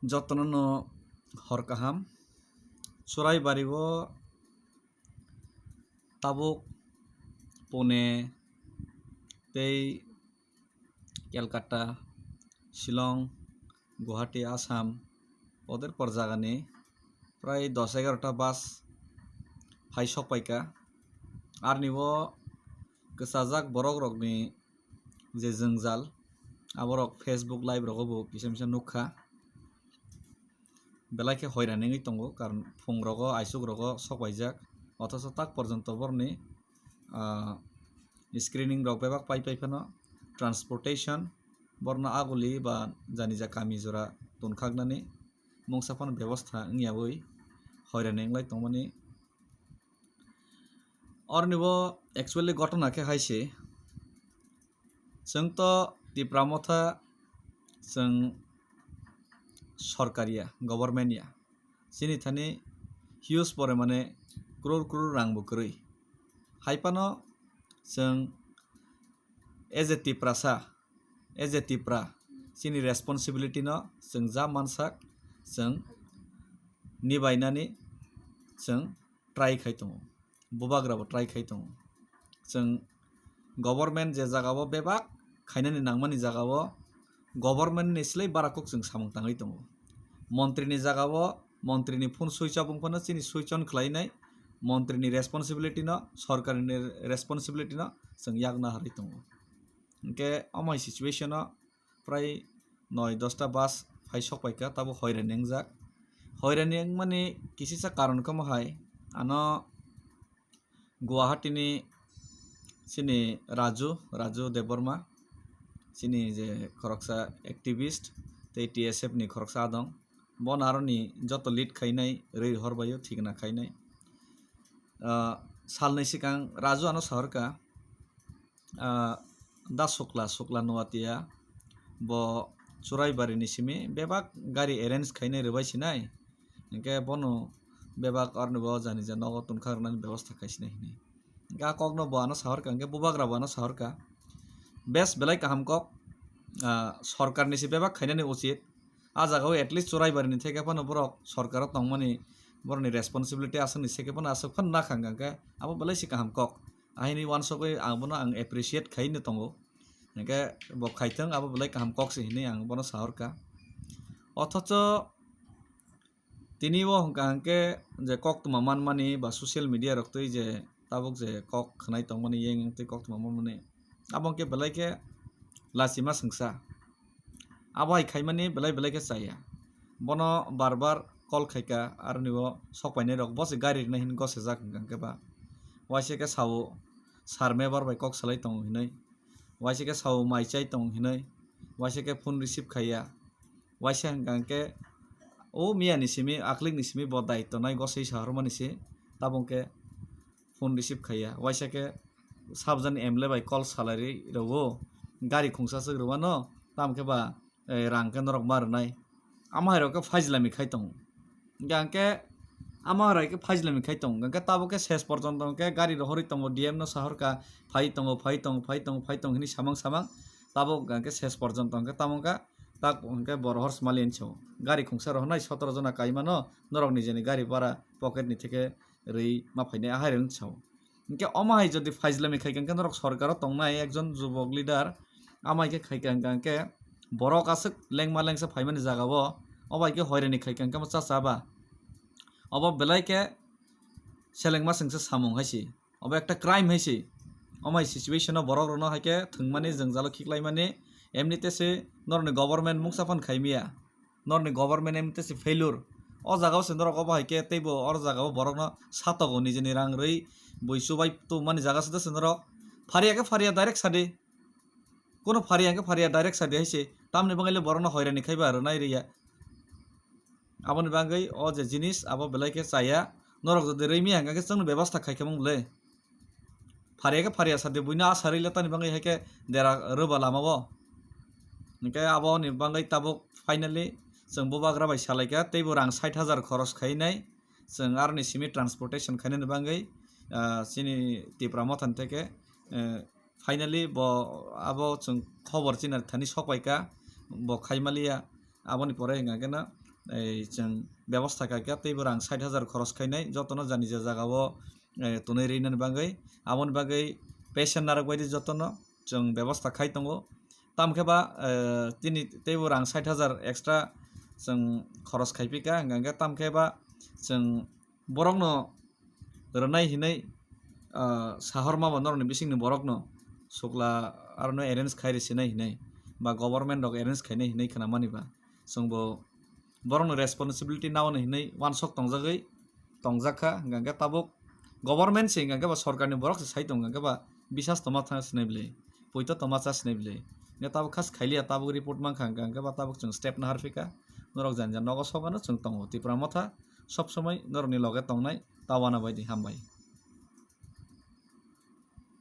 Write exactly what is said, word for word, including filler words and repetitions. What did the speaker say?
Jotono no hor kaham. Churaibari o tabuk Pune tei Kolkata, Shillong, Guwahati, Assam, poder por jagani prai dos egarota bus phai sokpaikha. Arni o kwchajak borok rokni je jwngjal, aborok Facebook live rogo bo kisa misa nukha. Belai khe hoirani wngwi tongo, karon phung rogo, aisuk rogo sokpaijak, othocho tak porjonto boroni, ah, screening rok bebak pai pai phano, transportation, borno aguli ba janija kami jora tonkhaknani mungsa phano bebostha wngyawi hoirani wnglai tongmani. Orni bo actually gotona khe hai se, chwng to Tipra Motha, chwng sorkar ya, government ya, chini thani huge porimane crore crore rang bo kwrwi. Hai phano chwng as a Tiprasa, as a Tipra, chini responsibility no chwng ja mansak, chwng nibainani chwng try khai tongo, bubagra bo try khai tongo. Chwng government je jaga o bebak khainani nangmani jaga o government ni slai bara kok chwng samung tangwi tongo. Montri ni jaga o montri ni phone switch off wng phano chini switch on khlainai, montri ni responsibility no, sorkar ni responsibility no chwng yakna harwi tongo. Hwnkhe omo hai situation o prai noi dosta bus phai sokpaikha, tabuk hoirani wngjak. Hoirani wngmani kisisa karon khe omo hai, ano Guwahati ni chini Raju, Raju Debbarma, chini je khoroksa activist tei T S F ni khoroksa adong, bono aroni joto lead khainai, rwi rohor bai o thikna khainai. Ah, salni swkang Raju ano sahorkha, ah, da Sukla, Sukla Nuatia, bo Churaibari ni simi bebak gari arrange khainai rwbai sinai, hwnkhe bono bebak aroni bo jani je nogo tonkha rwnani bebosta khai sinai hinwi. Hwnkhe a kokno bo ano sahorkha, hwnkhe bubagra bo ano sahorkha, bes belai kaham kok, ah, sorkar ni se bebak khainani uchit. A jaga o at least Churaibari ni theke phano borok sorkar o tongmani, borokni responsibility aswk ni seke phano aswk phano nakha hwnkhe abo belai se kaham kok. Ahini uansugwi ang bono ang appreciate khai no tongo. Hwnkhe bo khaithwng abo belai kaham kok se hinwi ang bono sahorkha. Othocho tini o hwnkha hwnkhe je koktwma manmani ba social media rok twi je tabuk je kok khwnai tongmani yeng yeng twi koktwma manmani, abo hwnkhe belai khe lachima swngsa. Abo hai khaimani belai belai khe chaya. Bono bar bar call khaikha, aroni o sok painai rok bo se gari rwnai hinwi gosajak hwnkha hwnkhe ba. Waisa khe sao sir member bai kok salai tongo hinwi, waisa khe sao mai chai tongo hinwi, waisa khe phone receive khaiya, waisa hwnkha hwnkhe o miya ni simi, aklik ni simi bo daityo nai gosai sa hormani se, tabuk khe phone receive khaiya, waisa khe sabjani M L A bai call salai rwo, gari khungsa swk rwano, tamo khe ba, eh, rang khe norok ma rwnai. Amo hai rok khe faislami khai tongo. Hwnkhe hwnkhe amo hai rok khe faislami khai tongo. Hwnkhe tabuk khe ses porjonto hwnkhe gari rohorwi tongo, D M no sahorkha, phai tongo, phai tongo, phai tongo, phai tongo hinwi samang samang. Tabuk hwnkhe ses porjonto hwnkhe tamo wngkha, tak hwnkhe bo rohor swmali hinwi sao. Gari khungsa rohornai sotoro jona kaimano, norok nijeni gari bara pocket ni theke rwi ma phainai, ahai rwng sao. Hwnkhe omo hai jodi faislami khaikha hwnkhe norok sorkaro tongnai ekjon jubok leader, amai khe khaikha hwnkha hwnkhe borok aswk lengma lengsa phaimani jagao, obo hai khe hoirani khaikha hwnkhe omo chacha ba? Obo belai khe selengma swngsa samung hai se, obo ekta crime hai se. Omo hai situation o borok rokno hai khe thwngmani, jwngjalo khiklaimani, emnite se norokni government mungsa phano khaimaya. Norni government em tei se failure. O jaga o se norok obo hai khe teibo oro jaga o borokno satogo nijeni rang rwi bui chubai tongmani jaga se de se norok. Phariya khe phariya direct sadi. Kono phariya khe phariya direct sadi hai se. Tamni bagwi le borokno hoirani khai ba rwnai rwya. Aboni bagwi o je jinis abo belai khe chaya. Norok jodi rwimi hwnkha khe chwngno bebostha khai khe mung le. Phariya khe phariya sadi buino a sarwi le tani bagwi hai khe dera rwba lama o. Hwnkhe aboni bagwi tabuk finally chwng bubagra bai salaikha, teibo rang sait hajar khoros khainai chwng aroni simi transportation khainani bagwi, ah, chini Tipra Mothani theke, eh, finally bo abo chwng khobor china thani sokpaikha, bo khaimaliya. Aboni pore hwnkha khe no ei chwng bebostha khaikha, teibo rang sait hajar khoros khainai jotono jani je jagao, eh, tonwi rinani bagwi. Aboni bagwi patient narwk baidi jotono chwng bebostha khai tongo. Tamkhe ba, eh, tini teibo rang sait hajar extra chwng khoros khaipika, hwnkhe tamkhe ba chwng borokno rwnai hinwi, ah, sahorma bo norokni bisingni borokno sukla arono arrange khai rwsinai hinwi ba government rok arrange khainai hinwi khnamani ba chwngbo borokno responsibility naono hinwi uansuk tongjagwi tongjakha, hwnkhe tabuk government se hwnkhe ba sorkarni borok se sai tongo, hwnkhe ba bisas toma thang sinai bwlai, poito toma cha sinai bwlai, hwnkhe tabuk khas khailiya, tabuk report mankha, hwnkhe ba tabuk chwng step naharphika, norok jani jani nogo sokano chwng tongo. Tipra Motha sob somoi norokni loge tongnai, tawana baidi hambai.